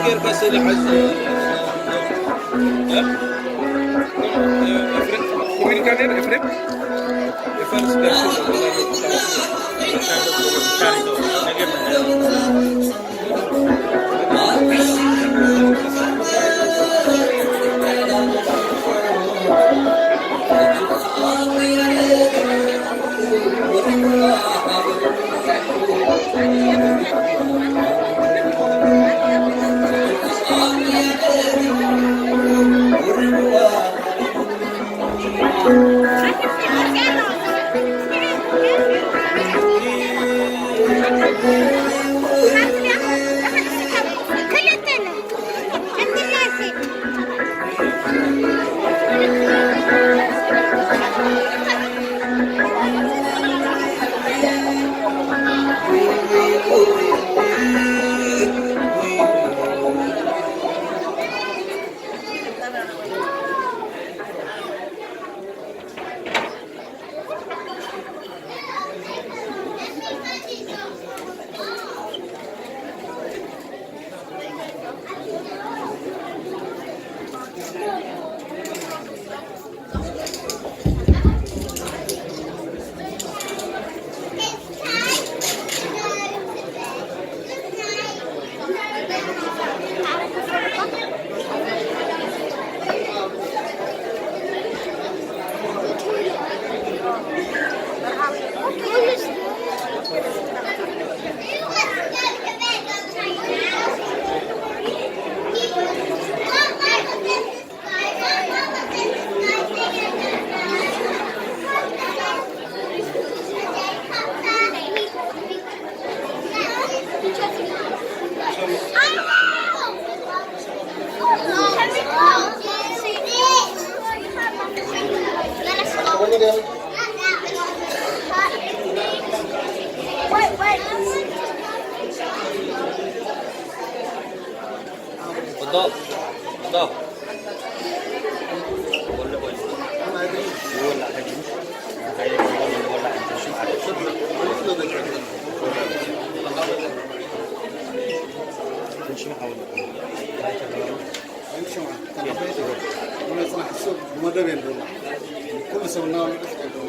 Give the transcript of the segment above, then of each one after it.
ጌርካ ስእሊ ሓዝ። እ? ኤፍሬም፣ ኮሜዲ ካሜራ ኤፍሬም። ኩሉ ሰብ እናበልዑ ይስቀድሉ።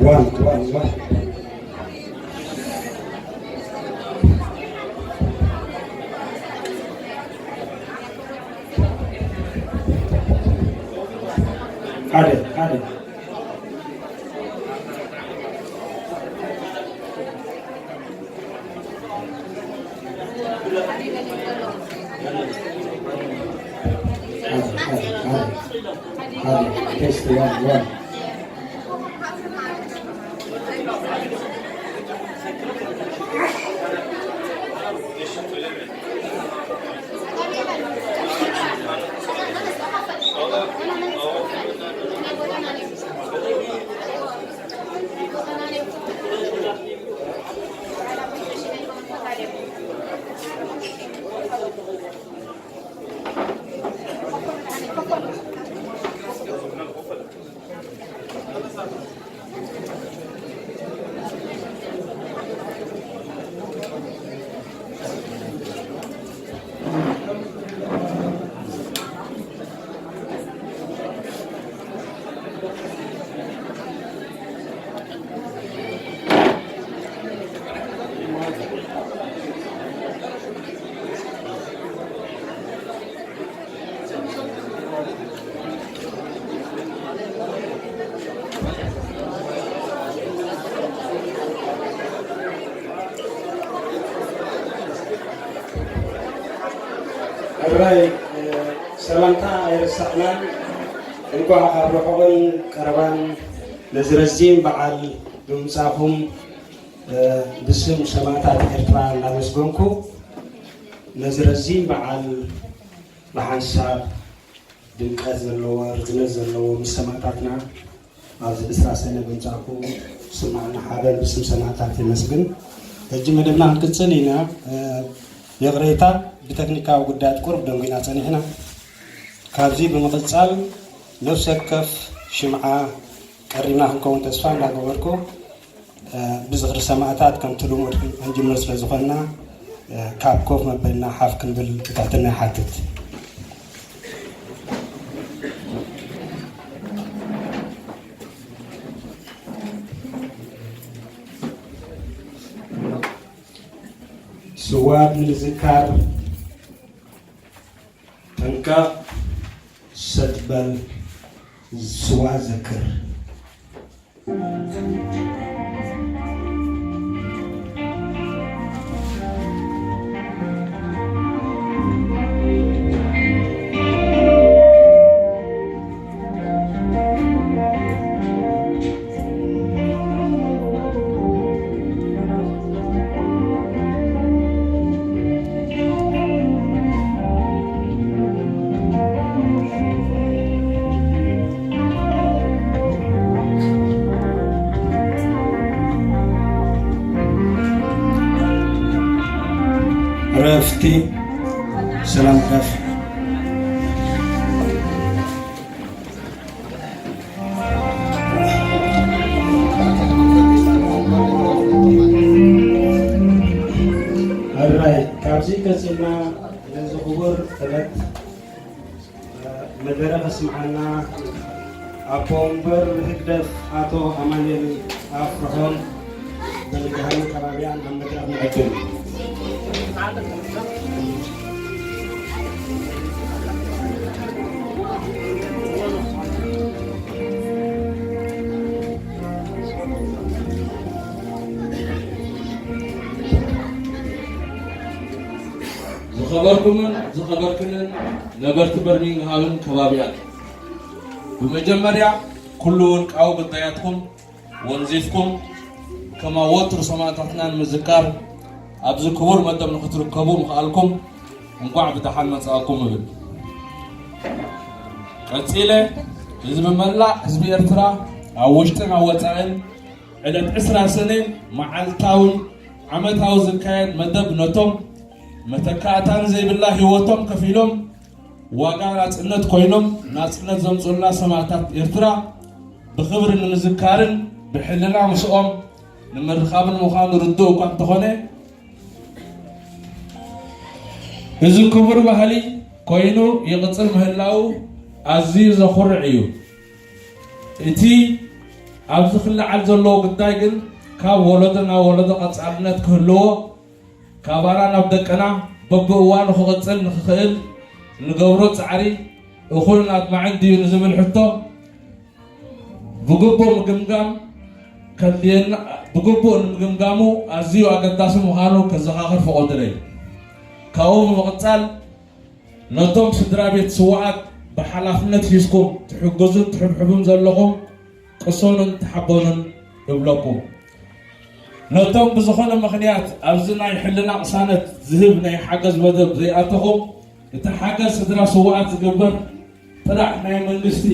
ክቡር፣ ክቡር፣ ክቡር። ሓደ፣ ሓደ። ሓደ፣ ሓደ፣ ሓደ። ሓደ። ቴስት፣ ዋን፣ ዋን። ሕራይ፣ እ፣ ሰላምታ ኣይረሳዕናን። እንኳዕ ካብ ርሑቕን ቀረባን ነዚ ረዚን በዓል ብምምጻእኩም፣ እ፣ ብስም ሰማእታት ኤርትራ እናመስገንኩ፣ ነዚ ረዚን በዓል ብሓንሳብ ድምቀት ዘለዎ፣ ርዝነት ዘለዎ ምስ ሰማእታትና ኣብዚ ዕስራ ሰነ ብምጻእኩም ዝስምዓና ሓበን ብስም ሰማእታት የመስግን። ሕጂ መደብና ክንቅጽል ኢና። እ፣ ይቕሬታ፣ ብተክኒካዊ ጉዳያት ቁሩብ ደንጒና ጸኒሕና። ካብዚ ብምቕጻል ነፍሲ ወከፍ ሽምዓ ቀሪብና ክንከውን ተስፋ እንዳገበርኩ፣ እ፣ ብዝኽሪ ሰማእታት ከምቲ ልሙድ ክንጅምር ስለ ዝኾንና፣ እ፣ ካብ ኮፍ መበልና ሓፍ ክንብል ብትሕትና ይሓትት። ስዋት ንምዝካር ጠንቀቕ፣ ሰጥ በል፣ ስዋ ዘክር። እረፍቲ፣ ሰላም እረፍ። ሕራይ፣ ካብዚ ቀጺልና ነዚ ክቡር ዕለት መደረ ከስምዓና ኣቦ ወንበር ህግደፍ ኣቶ ኣማኑኤል ኣፍርሆም፣ በልግሃን ከባቢያን ኣብ መድረኽ ንዕድም። ዝኸበርኩምን ዝኸበርክንን ነበርቲ በርሚንግሃምን ከባቢያን፣ ብመጀመርያ ኩሉ ውልቃዊ ጉዳያትኩም ወንዚፍኩም፣ ከማ ወትሩ ሰማእታትና ንምዝካር ኣብዚ ክቡር መደብ ንክትርከቡ ምኽኣልኩም እንቋዕ ብደሓን መጻእኩም እብል። ቀጺለ፣ ህዝቢ፣ መላእ ህዝቢ ኤርትራ ኣብ ውሽጥን ኣብ ወጻእን ዕለት ዕስራ ሰነ መዓልታዊ ዓመታዊ ዝካየድ መደብ ነቶም መተካእታን ዘይብላ ህይወቶም ከፊሎም ዋጋ ናጽነት ኮይኖም ናጽነት ዘምጽኡልና ሰማእታት ኤርትራ ብኽብሪ ንምዝካርን ብሕልና ምስኦም ንምርኻብን ምዃኑ ርዱእ እኳ እንተኾነ፣ እዚ ክቡር ባህሊ ኮይኑ ይቕጽል ምህላዉ ኣዝዩ ዘኹርዕ እዩ። እቲ ኣብዚ ክለዓል ዘለዎ ጉዳይ ግን ካብ ወለዶ ናብ ወለዶ ቀጻልነት ክህልዎ፣ ካባና ናብ ደቅና በብእዋኑ ክቕጽል ንክኽእል ንገብሮ ጻዕሪ እኹልን ኣድማዕን ድዩ ንዝብል ሕቶ ብግቡእ ምግምጋም ከድልየና፣ ብግቡእ ንምግምጋሙ ኣዝዩ ኣገዳሲ ምዃኑ ከዘኻኽር ፍቐዱለይ። ካብኡ ብምቕጻል ነቶም ስድራ ቤት ስውኣት ብሓላፍነት ሒዝኩም ትሕግዙን ትሕብሕቡን ዘለኹም ቅሰኑን ተሓበኑን እብለኩም። ነቶም ብዝኾነ ምኽንያት ኣብዚ ናይ ሕልና ቅሳነት ዝህብ ናይ ሓገዝ መደብ ዘይኣተኹም፣ እቲ ሓገዝ ስድራ ስውኣት ዝግበር ጥራሕ ናይ መንግስቲ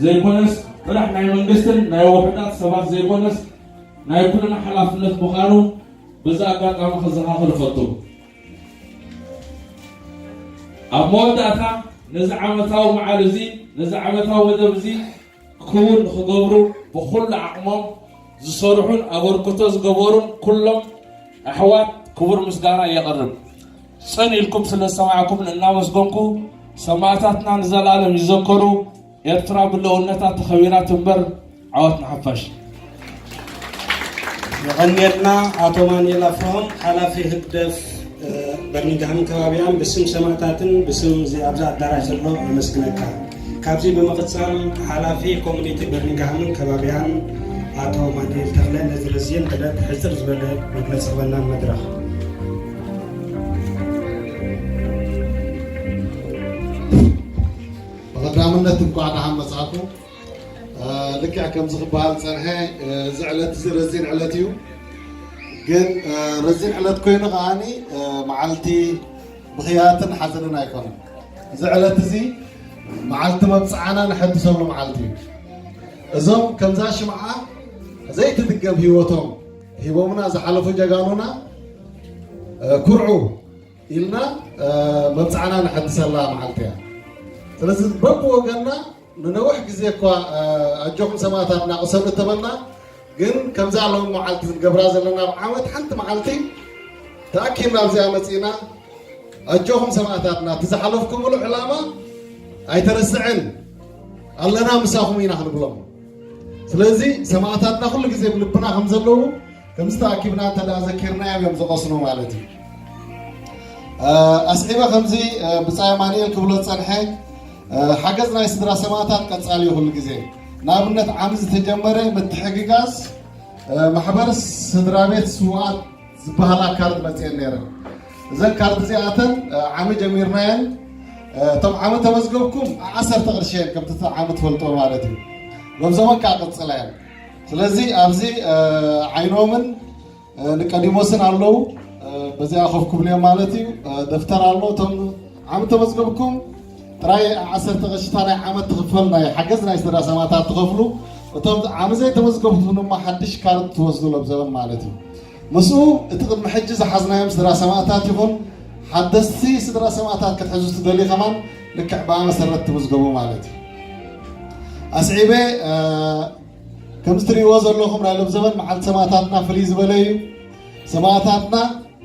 ዘይኮነስ፣ ጥራሕ ናይ መንግስትን ናይ ውሑዳት ሰባት ዘይኮነስ፣ ናይ ኩልና ሓላፍነት ምዃኑ በዚ ኣጋጣሚ ከዘኻኽር እፈቱ። ኣብ መወዳእታ ነዚ ዓመታዊ መዓል እዚ፣ ነዚ ዓመታዊ መደብ እዚ ክውን ንክገብሩ ብኹሉ ዓቕሞም ዝሰርሑን ኣበርክቶ ዝገበሩን ኩሎም ኣሕዋት ክቡር ምስጋና የቕርብ። ጽን ኢልኩም ስለ ዝሰማዕኩምን እናመስገንኩ፣ ሰማእታትና ንዘለኣለም ይዘከሩ። ኤርትራ ብልኡልነታ ተኸቢራ ትንበር። ዓወት ንሓፋሽ። የቐንየልና ኣቶ ማኑኤል ኣፍርሆም፣ ሓላፊ ህግደፍ፣ እ፣ በርሚንግሃምን ከባቢያን። ብስም ሰማእታትን ብስም እዚ ኣብዚ ኣዳራሽ ዘሎ የመስግነካ። ካብዚ ብምቕጻል ሓላፊ ኮሚኒቲ በርሚንግሃምን ከባቢያን ኣቶ ማኑኤል ተኽለ ነዚ ረዚን ዕለት ሕጽር ዝበለ መግለጺ ክበና መድረኽ። ብቐዳምነት እንኳዕ ደሓን መጻእኩም። እ፣ ልክዕ ከምዚ ክበሃል ጸንሐ፣ እ፣ እዚ ዕለት እዚ ረዚን ዕለት እዩ። ግን፣ እ፣ ረዚን ዕለት ኮይኑ ከዓኒ፣ እ፣ መዓልቲ ብኽያትን ሓዘንን ኣይኮነን። እዚ ዕለት እዚ መዓልቲ መብጽዓና ነሐድሰሉ መዓልቲ እዩ። እዞም ከምዛ ሽምዓ ዘይትድገም ህይወቶም ሂቦምና ዝሓለፉ ጀጋኑና፣ እ፣ ኩርዑ ኢልና፣ እ፣ መብጽዓና ነሐድሰላ መዓልቲ እያ። ስለዚ በብወገንና ንነዊሕ ግዜ እኳ፣ እ፣ ኣጆኹም ሰማእታትና ቅሰኑ እተበልና፣ ግን ከምዛ ሎም መዓልቲ ዝገብራ ዘለና ኣብ ዓመት ሓንቲ መዓልቲ ተኣኪብና ኣብዚኣ መጺእና፣ ኣጆኹም ሰማእታትና፣ እቲ ዝሓለፍኩምሉ ዕላማ ኣይተረስዕን፣ ኣለና ምሳኹም ኢና ክንብሎም። ስለዚ ሰማእታትና ኩሉ ግዜ ብልብና ከም ዘለዉ፣ ከምዚ ተኣኪብና እንተ ደኣ ዘኪርናዮም እዮም ዝቐስኑ ማለት እዩ። እ፣ ኣስዒበ ከምዚ፣ እ፣ ብጻይ ኣማኑኤል ክብሎ ዝጸንሐ፣ እ፣ ሓገዝ ናይ ስድራ ሰማእታት ቀጻሊ እዩ ኩሉ ግዜ። ንኣብነት ዓሚ ዝተጀመረ ምትሕግጋዝ፣ እ፣ ማሕበር ስድራ ቤት ስውኣት ዝበሃላ ካርድ መጽኤን ነይረን። እዘን ካርድ እዚኣተን፣ እ፣ ዓሚ ጀሚርናየን፣ እ፣ እቶም ዓሚ ተመዝገብኩም ዓሰርተ ቅርሺ እየን፣ ከምቲ እቲ ዓሚ ትፈልጦ ማለት እዩ። ሎም ዘመን ከኣ ቀጽላ እየን። ስለዚ ኣብዚ፣ እ፣ ዓይኖምን፣ እ፣ ንቀዲሞስን ኣለዉ። እ፣ በዚኣ ኮፍ ክብሉ እዮም ማለት እዩ። እ፣ ደፍተር ኣሎ። እቶም ዓሚ ተመዝገብኩም ጥራይ ዓሰርተ ቅርሺ እታ ናይ ዓመት ትኽፈል ናይ ሓገዝ ናይ ስድራ ሰማእታት ትኸፍሉ። እቶም ዓሚ ዘይተመዝገብኩም ድማ ሓድሽ ካርድ ትወስዱ ሎም ዘመን ማለት እዩ። ምስኡ እቲ ቅድሚ ሕጂ ዝሓዝናዮም ስድራ ሰማእታት ይኹን ሓደስቲ ስድራ ሰማእታት ክትሕዙ ትደልዩ ከማን ልክዕ ብኣ መሰረት ትምዝገቡ ማለት እዩ። ኣስዒበ፣ እ፣ ከምዚ ትርእይዎ ዘለኹም ናይ ሎም ዘመን መዓልቲ ሰማእታትና ፍልይ ዝበለ እዩ። ሰማእታትና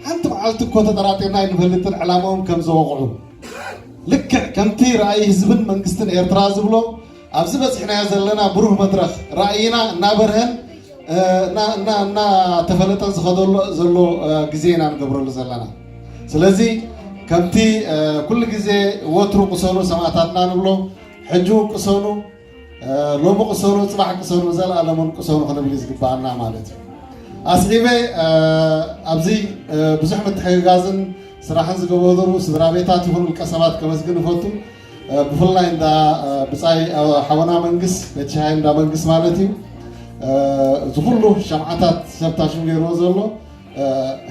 ሓንቲ መዓልቲ እኮ ተጠራጢርና ኣይንፈልጥን ዕላማኦም ከም ዘወቕዑ። ልክዕ ከምቲ ራእይ ህዝብን መንግስትን ኤርትራ ዝብሎ፣ ኣብዚ በጺሕናዮ ዘለና ብሩህ መድረኽ ራእይና እናበርሀን፣ እ፣ እና-፣ እና-፣ እናተፈለጠን ዝኸደሎ ዘሎ፣ እ፣ ግዜ ኢና ንገብረሉ ዘለና። ስለዚ ከምቲ፣ እ፣ ኩሉ ግዜ ወትሩ ቅሰኑ ሰማእታትና ንብሎ፣ ሕጂ እውን ቅሰኑ፣ እ፣ ሎሚ ቅሰኑ፣ ጽባሕ ቅሰኑ፣ ዘለኣለሙን ቅሰኑ ክንብል እዩ ዝግባኣና ማለት እዩ። ኣስዒበ፣ እ፣ ኣብዚ፣ እ፣ ብዙሕ ምትሕግጋዝን ስራሕን ዝገበሩ ስድራ ቤታት ይኹን ውልቀ ሰባት ከመስግን እፈቱ። እ፣ ብፍላይ እንዳ፣ እ፣ ብጻይ፣ እ፣ ሓወና መንግስ፣ ቤት ሻሂ እንዳ መንግስ ማለት እዩ። እ፣ እዚ ኩሉ ሸምዓታት ሰብ ታሽሙ ገይርዎ ዘሎ፣ እ፣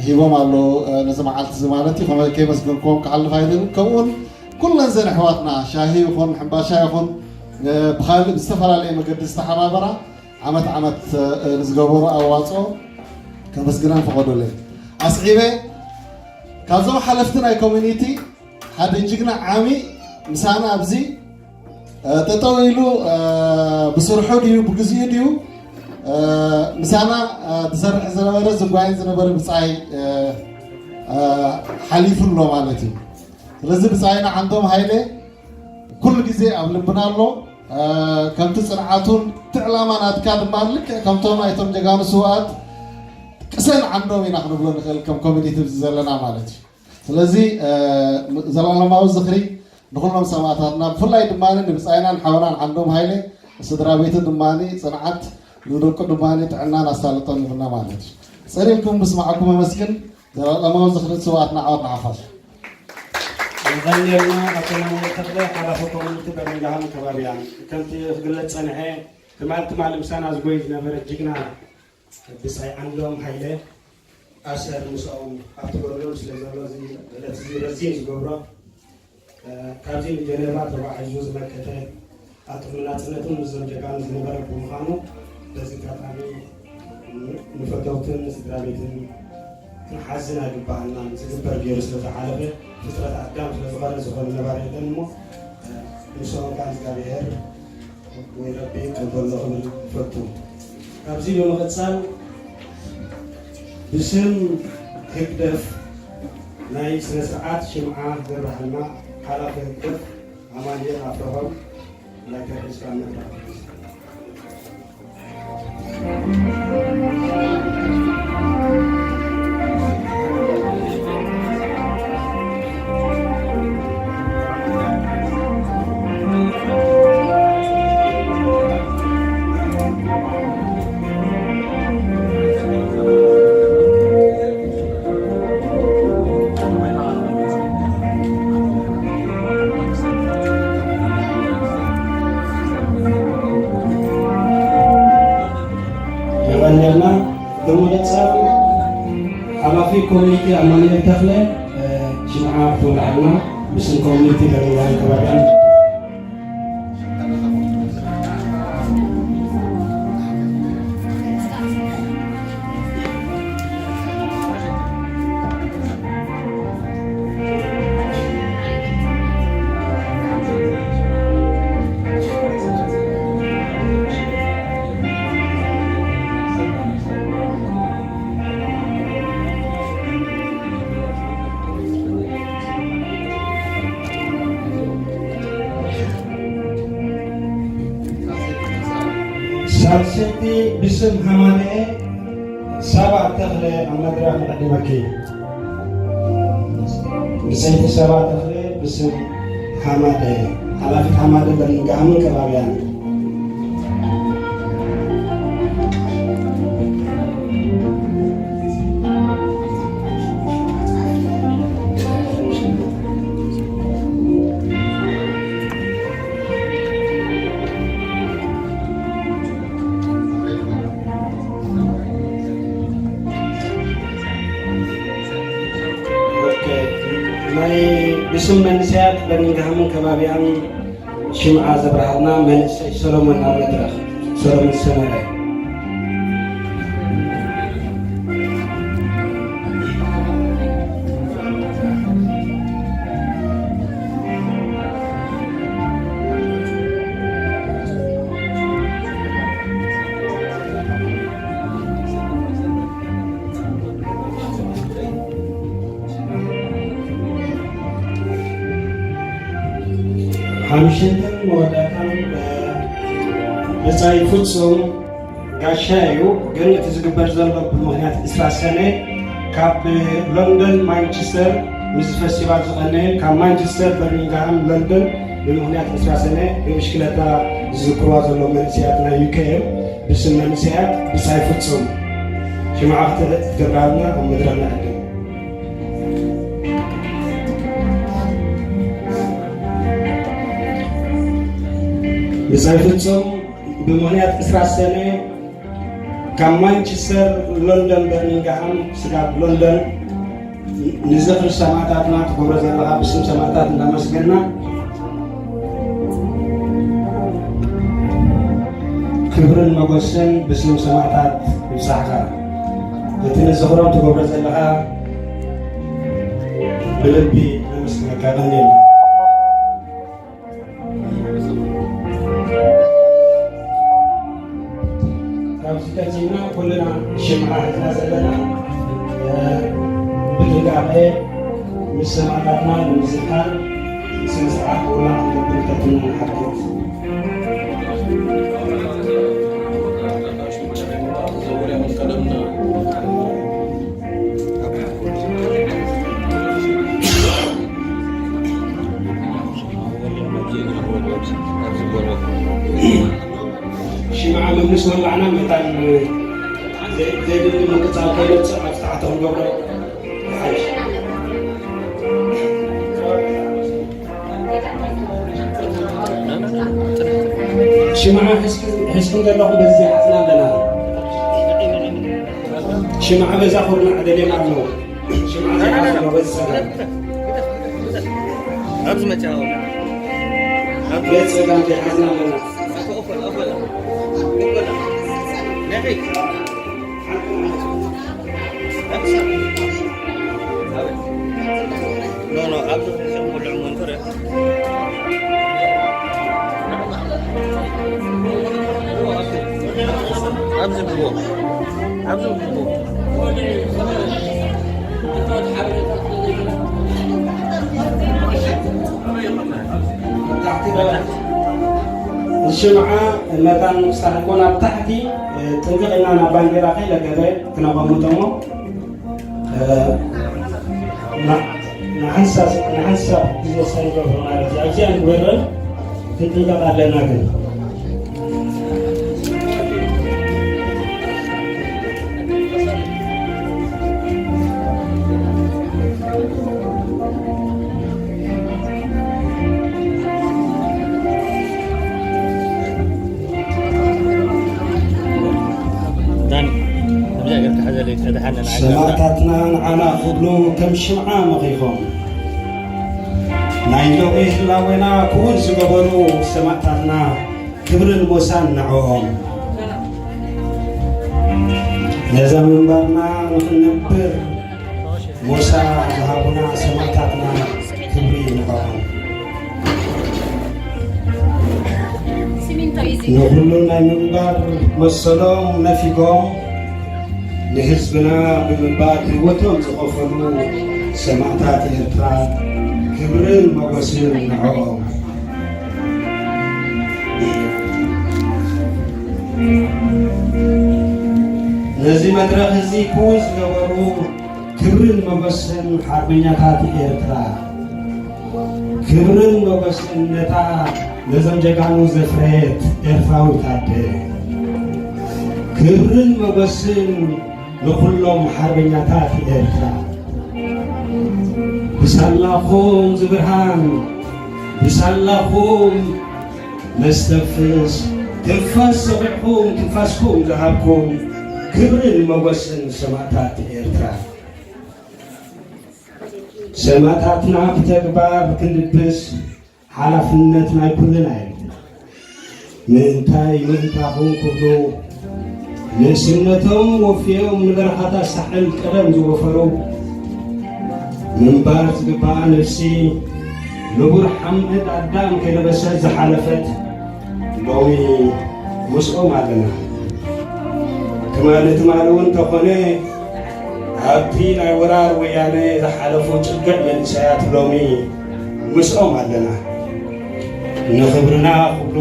ሂቦም ኣለዉ፣ እ፣ ነዚ መዓልቲ እዚ ማለት እዩ። ከመ-፣ ከየመስገንክዎም ክሓልፍ ኣይደልን። ከምኡውን ኩለን ዘን ኣሕዋትና ሻሂ ይኹን ሕምባሻ ይኹን፣ እ፣ ብኻልእ ብዝተፈላለየ መገዲ ዝተሓባበራ ዓመት ዓመት፣ እ፣ ንዝገበሩ ኣዋፅኦ ከመስግነን ፍቐዱለይ። ኣስዒበ ካብዞም ሓለፍቲ ናይ ኮሚኒቲ ሓደ ጅግና ዓሚ ምሳና ኣብዚ፣ እ፣ ጠጠው ኢሉ፣ እ፣ ብስርሑ ድዩ ብግዚኡ ድዩ፣ እ፣ ምሳና፣ እ፣ ዝሰርሕ ዝነበረ ዝጓየን ዝነበረ ብጻይ፣ እ፣ እ፣ ሓሊፉ ኣሎ ማለት እዩ። ስለዚ ብጻይና ዓንዶም ሃይለ ኩሉ ግዜ ኣብ ልብና ኣሎ። ከምቲ ጽንዓቱን እቲ ዕላማ ናትካ ድማ ልክዕ ከምቶም ናይቶም ጀጋኑ ስውኣት ቅሰን ዓንዶም ኢና ክንብሎ ንኽእል ከም ኮሚኒቲ ኣብዚ ዘለና ማለት እዩ። ስለዚ ዘላለማዊ ዝኽሪ ንኹሎም ሰማእታትና፣ ብፍላይ ድማ ንብጻይናን ሓውናን ዓንዶም ሃይለ፣ ስድራ ቤቱ ድማ ጽንዓት፣ ንደቁ ድማ ጥዕናን ኣሳልጦን ይኹና ማለት እዩ። ጸሪልኩም ምስማዕኩም ኣመስግን። ዘላለማዊ ዝኽሪ ስውኣትና፣ ዓወት ንሓፋሽ። የቐንየልና። ኣቶ ማሙኤል ተኽለ፣ ሓላፊ ኮሚኒቲ በርሚንግሃም ከባቢያን። ከምቲ ክግለጽ ጸንሐ፣ ትማል ትማል ምሳና ዝጎይ ዝነበረ ጅግና ብጻይ ዓንዶም ሃይለ ኣሰር ምስኦም ኣብቲ ጎንዶም ስለ ዘሎ፣ እዚ ዕለት እዚ ረዚን ዝገብሮ፣ ካብዚ ንጀነቫ ተጓዒዙ ዝመከተ ኣብ ቅድሚ ናጽነት እውን ምስዞም ጀጋኑ ዝነበረ ብምዃኑ፣ በዚ ኣጋጣሚ ንፈተውትን ስድራ ቤትን ክንሓዝን ኣይግባኣናን። ዝግበር ገይሩ ስለ ዝሓለፈ፣ ፍጥረት ኣዳም ስለ ዝኾነ፣ ዝኾነ ነባሪ የለን እሞ፣ ምስኦም ከዓ እግዚኣብሔር ወይ ረቢ ይቀበሎ ክብል ይፈቱ። ካብዚ ብምቕጻል ብስም ህግደፍ ናይ ስነ ስርዓት ሽምዓ ዘብርሃልና ሓላፊ ህግደፍ ኣማኑኤል ኣፍረሆም ናይ ተርዒስካ መድረኽ። የቐንየልና። ብምቕጻል ሓላፊ ኮሚኒቲ ኣማኑኤል ተኽለ ሽምዓ ክትወልዓልና ብስም ኮሚኒቲ በርሚንግሃም ከባቢያን። ሳልሰይቲ ብስም ሃማደኤ ሳባ ተኽለ ኣብ መድረኽ ንዕድመኪ። ብሰይቲ ሳባ ተኽለ ብስም ሃማደኤ፣ ሓላፊት ሃማደኤ በርሚንግሃምን ከባቢያን። ናይ ብስም መንእሰያት በርሚንግሃምን ከባቢኣን ሽምዓ ዘብርሃልና መንእሰይ ሰሎሞን ኣብ መድረኽ። ሰሎሞን ሰመረ። ሓምሽትን መወዳእታን ብጻይ ፍጹም ጋሻ እዩ። ግን እቲ ዝግበር ዘሎ ብምኽንያት ዕስራ ሰነ ካብ ሎንደን ማንቸስተር ምስ ፈስቲቫል ዝቐነየ፣ ካብ ማንቸስተር በርሚንግሃም ሎንደን ብምኽንያት ዕስራ ሰነ ብብሽክለታ ዝዝክርዋ ዘለዉ መንእሰያት ናይ ዩ ኬ ኤም ብስም መንእሰያት ብጻይ ፍጹም ሽምዓ ክተ-፣ ክተብርሃልና ኣብ መድረኽ ንዕድም። ብጻይ ፍጹም ብምኽንያት ዕስራ ሰነ ካብ ማንቸስተር ሎንደን በርሚንግሃም ስጋብ ሎንደን ንዝኽሪ ሰማእታትና ትገብሮ ዘለኻ ብስም ሰማእታት እንዳመስገና ክብርን መጎሰን ብስም ሰማእታት ይብጻሕካ። እቲ ንዝኽሮም ትገብሮ ዘለኻ ብልቢ ነመስግነካ። ቀንየልና። ካብዚ ቀጺልና ኩልና ሽምዓ ሒዝና ዘለና፣ እ፣ ብጥንቃቐ ምስ ሰማእታትና ንምዝካር ስነ ስርዓት ኩልና ክንገብር ይጠቅመና ንሓትት። ሽምዓ መምስ ወላዕና መታን ዘይድሊ ምቅጻል ከይመጽእ ኣብ ታሕቲ ክንገብሮ ይሓይሽ። ሽምዓ ሒዝክን ዘለኹም በዚ ዘይሓዝና ኣለና። ሽምዓ በዛ ኩርናዕ ደልየና ኣለዉ። ሽምዓ ዘይሓዝና በዚ ጸጋም። ኣብዚ መጫወ። በዚ ጸጋም ዘይሓዝና ኣለና። ኖ፣ ኖ፣ ኣብዚ ሙሉዕ ሞንቶር እያ። ኣብዚ ብዎ፣ ኣብዚ ብዎ። ሽምዓ መታን ክሳዕ ኮን ኣብ ታሕቲ ጥንቅቕ ኢልና ናብ ባንዴራ ከይለገበ ክነቐምጦ እሞ፣ እ፣ ና-፣ ንሓንሳብ፣ ንሓንሳብ ግዜ ሰንዶ ማለት እዩ። ኣብዚኣ ንግበረን ክንጥንቀቕ ኣለና ግን። ዳኒ፣ ከምዚኣ ጌርካ ሓዘለይ፣ ተድሓነና ዓጋብራ። ሰማእታትና ንዓና ክብሉ ከም ሽምዓ መኺኾም፣ ናይ ሎሚ ህላዌና ክውን ዝገበሩ ሰማእታትና ክብርን ሞሳን ንዕኦም። ነዛ ምንባርና ንኽንነብር ሞሳ ዝሃቡና ሰማእታትና ክብሪ ንዕኦም። ንኹሉ ናይ ምንባር መሰሎም ነፊጎም ንህዝብና ብምንባር ህይወቶም ዝኸፈሉ ሰማእታት ኤርትራ ክብርን ሞገስን ንዕኦም። ነዚ መድረኽ እዚ ክውን ዝገበሩ ክብርን ሞገስን ሓርበኛታት ኤርትራ፣ ክብርን ሞገስን ነታ ነዞም ጀጋኑ ዘፍረየት ኤርትራዊት ኣደ፣ ክብርን ሞገስን ንኹሎም ሓርበኛታት ኤርትራ። ብሳላኹም ዝብርሃን፣ ብሳላኹም ነስተንፍስ፣ ትንፋስ ሰኺዕኩም፣ ትንፋስኩም ዝሃብኩም፣ ክብርን ሞገስን ሰማእታት ኤርትራ። ሰማእታትና ብተግባር ክንድብስ ሓላፍነት ናይ ኩልና እዩ። ምእንታይ ምእንታኹም ክብሉ ንእስነቶም ወፍዮም ንበረኻታት ሳሕል ቀደም ዝወፈሩ፣ ምንባር ዝግባኣ ነፍሲ ንቡር ሓምድ ኣዳም ከይለበሰት ዝሓለፈት ሎሚ ምስኦም ኣለና። ትማሊ ትማሊ እውን እንተኾነ ኣብቲ ናይ ወራር ወያነ ዝሓለፉ ጭግዕ መንእሰያት ሎሚ ምስኦም ኣለና። ንኽብርና ክብሉ፣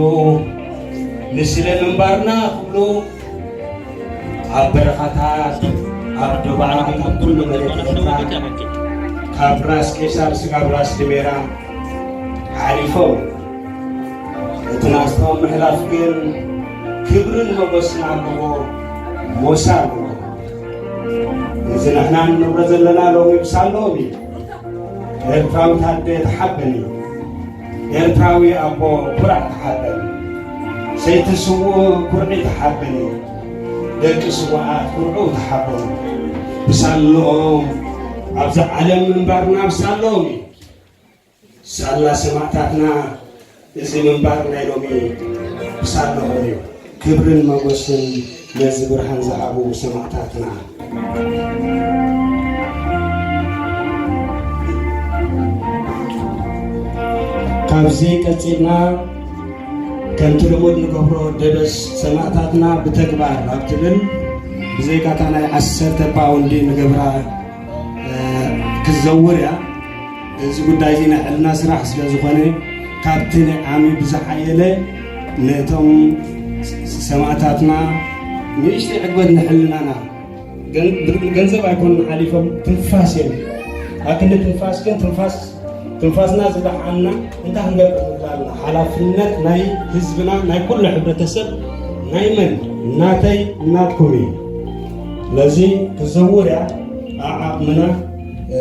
ንስለ ምንባርና ክብሉ፣ ኣብ በረኻታት፣ ኣብ ዶባት፣ ኣብ ኩሉ መሬት ኤርትራ፣ ካብ ራስ ቄሳር ስጋብ ራስ ድሜራ ሓሊፎም። እቲ ናጽኦም ምሕላፍ ግን ክብርን ሞገስን ኣለዎ፣ ሞሳ ኣለዎ። እዚ ንሕና እንነብሮ ዘለና ሎሚ ብሳሎም እዩ። ኤርትራዊት ኣደ ተሓበኒ። ኤርትራዊ ኣቦ ኩራዕ ተሓበኒ። ሰይቲ ስዉእ ኩርዒ ተሓበኒ። ደቂ ስዉኣት ኩርዑ ተሓበኑ። ብሳሎም ኣብዚ ዓለም ምንባርና ብሳሎም እዩ። ሳላ ሰማእታትና እዚ ምንባር ናይ ሎሚ ብሳልኦም እዩ። ክብርን መጎስን ነዚ ብርሃን ዝሃቡ ሰማእታትና። ካብዚ ቀጺልና ከምቲ ልሙድ ንገብሮ ደበስ ሰማእታትና ብተግባር ኣብ ትብል ብዘይካታ ናይ ዓሰርተ ፓውንዲ ንገብራ ክዘውር እያ። እዚ ጉዳይ እዚ ናይ ዕልና ስራሕ ስለ ዝኾነ ካብቲ ናይ ዓሚ ብዝሓየለ ነቶም ሰማእታትና ንእሽተይ ዕግበት ንሕልናና። ገን-፣ ገንዘብ ኣይኮኑን ሓሊፎም፣ ትንፋስ እዮም። ኣብ ክንዲ ትንፋስ ግን ትንፋስ፣ ትንፋስና ዝደሓና እንታይ ክንገብር ንኽእል ኣለና? ሓላፍነት ናይ ህዝብና፣ ናይ ኩሉ ሕብረተሰብ፣ ናይ መን? ናተይ፣ ናትኩም እዩ። ስለዚ ክዘውር እያ ኣብ ዓቕምና፣ እ፣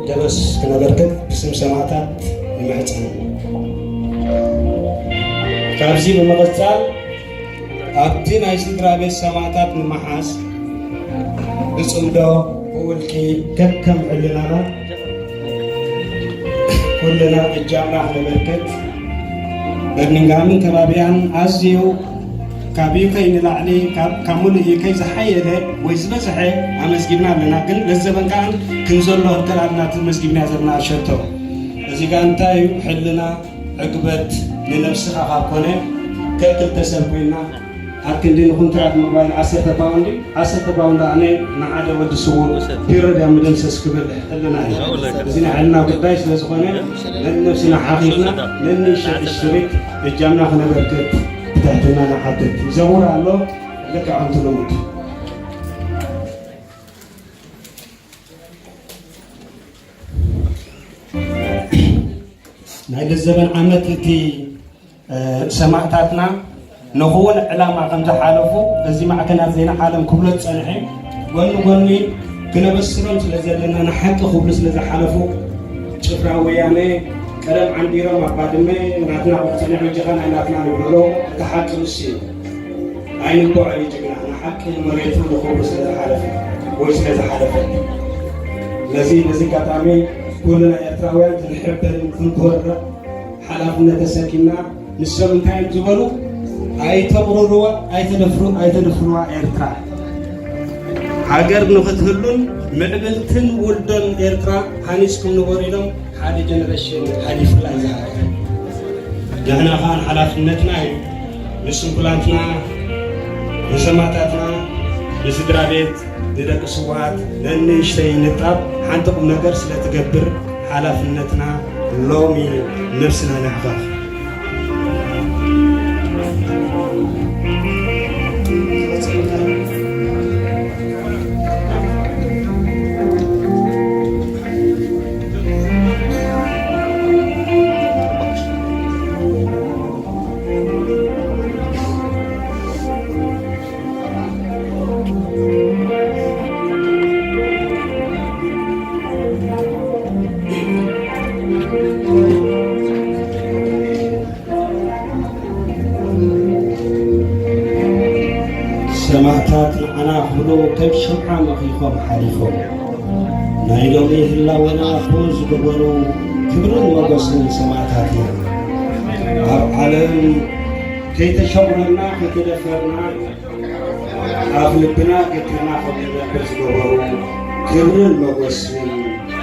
ደበስ ክነበርክት ብስም ሰማእታት ይምሕጸን። ካብዚ ብምቕጻል ኣብቲ ናይ ስድራ ቤት ሰማእታት ንምሓዝ ብጽምዶ ብውልቂ ከከም ሕልናና ኩልና እጃምና ክነበርክት፣ በርሚንግሃምን ከባቢኣን ኣዝዩ ካብ ዩ ከይ ንላዕሊ፣ ካብ፣ ካብ ሙሉእ ዩ ከይ ዝሓየለ ወይ ዝበዝሐ ኣመዝጊብና ኣለና። ግን ለዘበን ከኣ ክንዘሎ እንከላልና እቲ መዝጊብና ዘለና ሸቶ። እዚ ከኣ እንታይ እዩ? ሕልና፣ ዕግበት ንነብስኻ ካብ ኮነ፣ ከክልተ ሰብ ኮይና፣ ኣብ ክንዲ ንኩንትራት ሞባይል ዓሰርተ ፓውንድ፣ ዓሰርተ ፓውንድ ኣነ ንሓደ ወዲ ስዉር ፒረድ እያ ምደምሰስ ክብል ሕልና እዩ። እዚ ናይ ሕልና ጉዳይ ስለ ዝኾነ፣ ነንነብስና ሓኺኽና፣ ነንእሽተይ ሽሪት እጃምና ክነበርክት ብትሕትና ንሓትት። ይዘውር ኣሎ፣ ልክዕ ከምቲ ልሙድ። ናይ ለዘበን ዓመት እቲ፣ እ፣ ሰማእታትና ንኽውን ዕላማ ከም ዝሓለፉ እዚ ማዕከናት ዜና ዓለም ክብሎ ዝጸንሐ፣ ጎኒ ጎኒ ክነበስሮም ስለ ዘለና፣ ንሓቂ ክብሉ ስለ ዝሓለፉ፣ ጭፍራ ወያነ ቀደም ዓንዲሮም ኣብ ባድመ ናትና ክብሉ ጸኒሖም፣ ሕጂ ኸኣ ናይ ናትና ንብሎ፣ እቲ ሓቂ ንሱ እዩ። ኣይንቦዐን እዩ ጅግና፣ ንሓቂ ንመሬቱ ንኽብሩ ስለ ዝሓለፈ ወይ ስለ ዝሓለፈት። ስለዚ በዚ ኣጋጣሚ ኩልና ኤርትራውያን ክንሕበን ክንኮርዕ ሓላፍነት ተሰኪምና፣ ንሶም እንታይ እዮም ዝበሉ? ኣይተቑርርዋ፣ ኣይተደፍሩ-፣ ኣይተደፍርዋ ኤርትራ። ሃገር ንኽትህሉን ምዕብልትን ውልዶን ኤርትራ ሃኒጽኩም ንበሩ ኢሎም ሓደ ጀነሬሽን ሓሊፉላ እዩ ዝሃገር። ንሕና ኸኣ ሓላፍነትና እዩ። ንስንኩላትና፣ ንሰማእታትና፣ ንስድራ ቤት፣ ንደቂ ስውኣት፣ ነንእሽተይ ንጣብ ሓንቲ ቁም ነገር ስለ ትገብር ሓላፍነትና ሎሚ ነብስና ንሕኸኽ። ሰማእታት ንዓና ክብሉ ከም ሽምዓ መኺኾም ሓሊፎም። ናይ ሎሚ ህላወና ቡን ዝገበሩ ክብርን ሞገስን ሰማእታትና። ኣብ ዓለም ከይተሸቑረና ከይተደፈርና ኣፍ ልብና ገቲርና ከም ንነብር ዝገበሩ ክብርን ሞገስን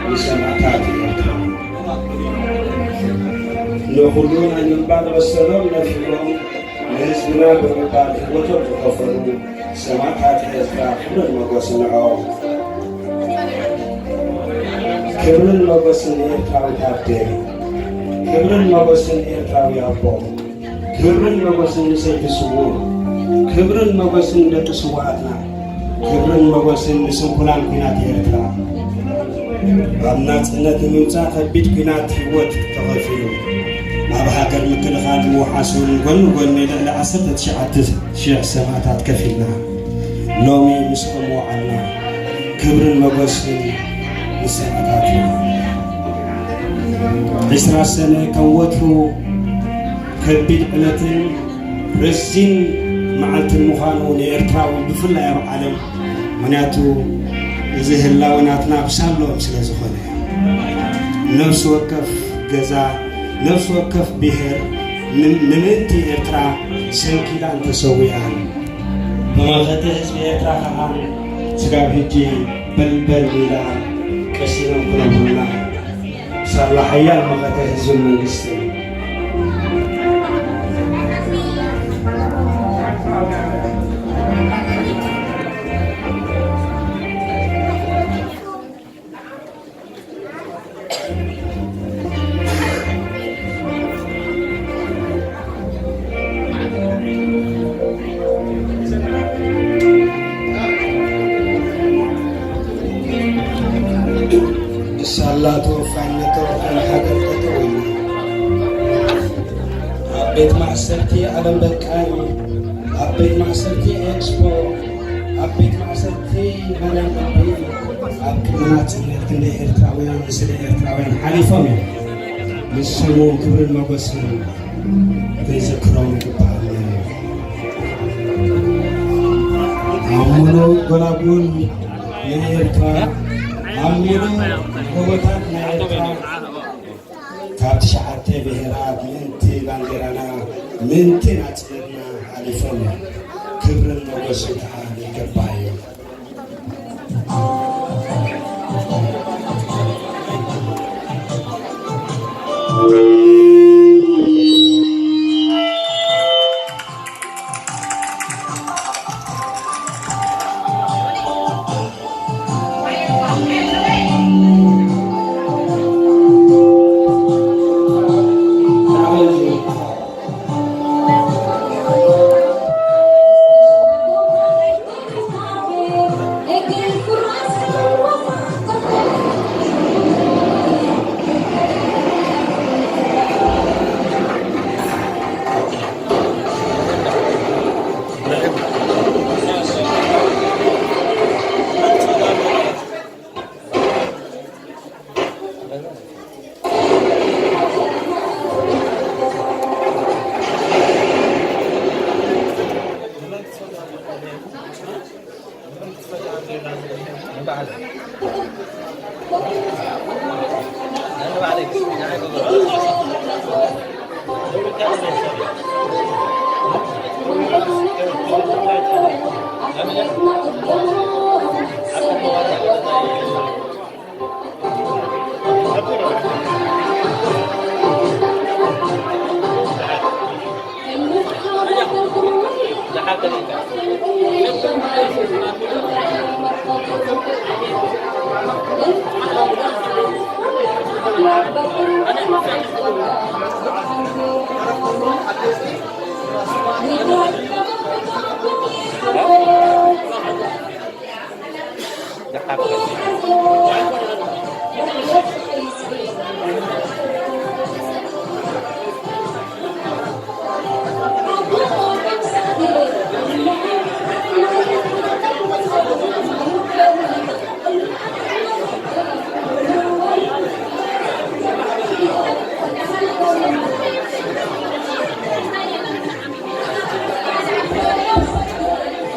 ንሰማእታት ኤርትራ። ንኹሉ ናይ ምንባር መሰሎም ነፊጎም ንህዝብና ብምባል ህይወቶም ዝኸፈሉ ሰማእታት ኤርትራ ክብርን ሞገስን ንዕኦም። ክብርን ሞገስን ንኤርትራዊት ኣደ። ክብርን ሞገስን ንኤርትራዊ ኣቦ። ክብርን ሞገስን ንሰይቲ ስዉር። ክብርን ሞገስን ንደቂ ስዉኣትና። ክብርን ሞገስን ንስንኩላን ኲናት ኤርትራ። ኣብ ናጽነት ንምምጻእ ከቢድ ኲናት ህይወት ተኸፊሉ። ናብ ሃገር ምክልኻል ምውሓስ እውን ጎኒ ጎኒ ልዕሊ ዓሰርተ ትሽዓተ ሽሕ ሰማእታት ከፊልና ሎሚ ምስኦም ምውዓልና ክብርን ሞገስን ንሰማእታትና። ዕስራ ሰነ ከም ወትሩ ከቢድ ዕለትን ረዚን መዓልትን ምዃኑ ንኤርትራዊ ብፍላይ ኣብ ዓለም፣ ምኽንያቱ እዚ ህላወ ናትና ብሳሎም ስለ ዝኾነ። ነፍሲ ወከፍ ገዛ፣ ነፍሲ ወከፍ ብሄር ን-፣ ንምእንቲ ኤርትራ ሰንኪላን ተሰዊኣን። ብመኸተ ህዝቢ ኤርትራ ከኣ ስጋብ ሕጂ በልበል ኢላ ቀሲኖም ክነብሩና። ሳላ ሓያል መኸተ ህዝብን መንግስትን። ቤት ማእሰርቲ ዓለም በቃኝ፣ ኣብ ቤት ማእሰርቲ ኤክስፖ፣ ኣብ ቤት ማእሰርቲ ማርያም ቅድሚ፣ ኣብ ቅድሚ ናጽነት ክንደይ ኤርትራውያን ንስለ ኤርትራውያን ሓሊፎም እዮም። ንሶም ክብርን ሞገስን ክንዝክሮም ይግባእ። ኣብ ሙሉእ ጎላጉል ናይ ኤርትራ፣ ኣብ ሙሉእ ጎቦታት ናይ ኤርትራ፣ ካብ ትሽዓተ ብሄራት ምእንቲ ባንዴራና፣ ምእንቲ ናጽነትና ሓሊፎም እዮም። ክብርን ሞገስን ከኣ ይገባእ እዩ።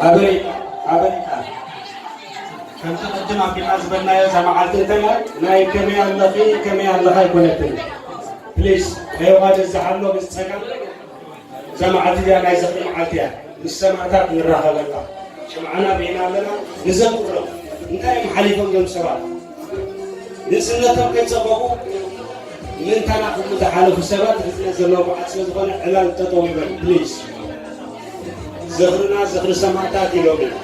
ኣበይ ኣበይ ከምቲ ቅድም ኣቢልና ዝበልናዮ፣ እዛ መዓልቲ እንተላ ናይ ከመይ ኣለኺ ከመይ ኣለኻ ኣይኮነትን። ፕሊስ፣ ከይዋ በዝሕ ኣሎ፣ ምስ ጸጋም እዛ መዓልቲ እዚኣ ናይ ዝኽሪ መዓልቲ እያ። ምስ ሰማእታት ንራኸበላ። ሽምዓና ብኢና ኣለና፣ ንዘክሮም። እንታይ እዮም ሓሊፎም እዞም ሰባት? ንእስነቶም ከይጸበቑ ምእንታና ክብሉ ዝሓለፉ ሰባት ርዝነት ዘለዎ በዓል ስለ ዝኾነ ዕላል ጠጠው ይበል፣ ፕሊዝ። ዝኽርና ዝኽሪ ሰማእታት ኢሎም እዮም።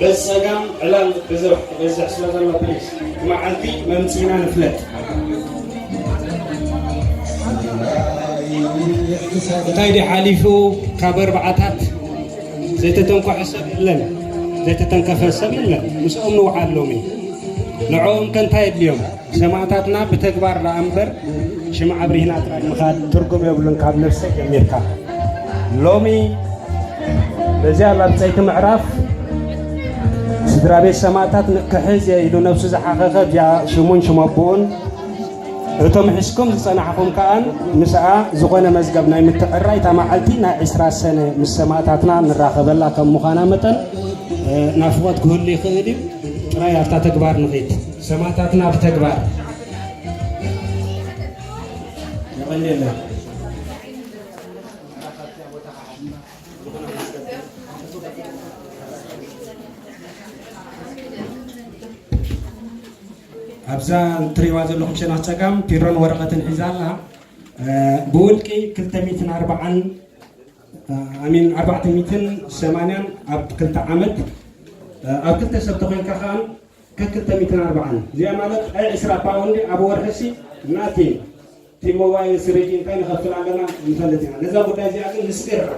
በዚ ጸጋም ዕላል ብዙሕ ክበዝሕ ስለ ዘሎ፣ ፕሊዝ፣ እቲ መዓልቲ መምጽኢና ንፍለጥ። እንታይ ድዩ ሓሊፉ? ካብ ኣርባዓታት ዘይተተንኮሐ ሰብ የለን፣ ዘይተተንከፈ ሰብ የለን። ምስኦም ንውዓል ሎሚ። ንዕኦም ከ እንታይ የድልዮም? ሰማእታትና ብተግባር ደኣ እምበር ሽምዓ ኣብሪህና ጥራይ ምኻድ ትርጉም የብሉን፣ ካብ ነብሰይ ጀሚርካ። ሎሚ በዚኣ ላብፀይቲ ምዕራፍ ስድራ ቤት ሰማእታት ክሕዝ እየ ኢሉ ነብሱ ዝሓኸኸ እዚኣ ሽሙን ሽም ኣቦኡን እቶም ሒዝኩም ዝፀናሕኹም ከኣን ምስኣ ዝኾነ መዝገብ ናይ ምትዕርራይ እታ መዓልቲ ናይ ዕስራ ሰነ ምስ ሰማእታትና ንራኸበላ ከም ምዃና መጠን፣ እ፣ ናፍቖት ክህሉ ይኽእል እዩ። ጥራይ ኣብታ ተግባር ንኺድ። ሰማእታትና ብተግባር። የቐንየልና። ኣብዛ እትሪእዋ ዘለኹም ሸነኽ ጸጋም ፒሮን ወረቐትን ሒዛ ኣላ። እ፣ ብውልቂ ክልተ ሚእትን ኣርባዓን፣ እ፣ ኣሚን፣ ኣርባዕተ ሚእትን ሰማንያን ኣብ ክልተ ዓመት፣ እ፣ ኣብ ክልተ ሰብ ተኾይንካ ከኣ ከክልተ ሚእትን ኣርባዓን። እዚኣ ማለት ኣይ ዕስራ ፓውንድ ኣብ ወርሒ ሲ ናቲንግ። እቲ ሞባይል ስሪጂ እንታይ ንኸፍል ኣለና ንፈልጥ ኢና። ነዛ ጉዳይ እዚኣ ግን ንስገራ።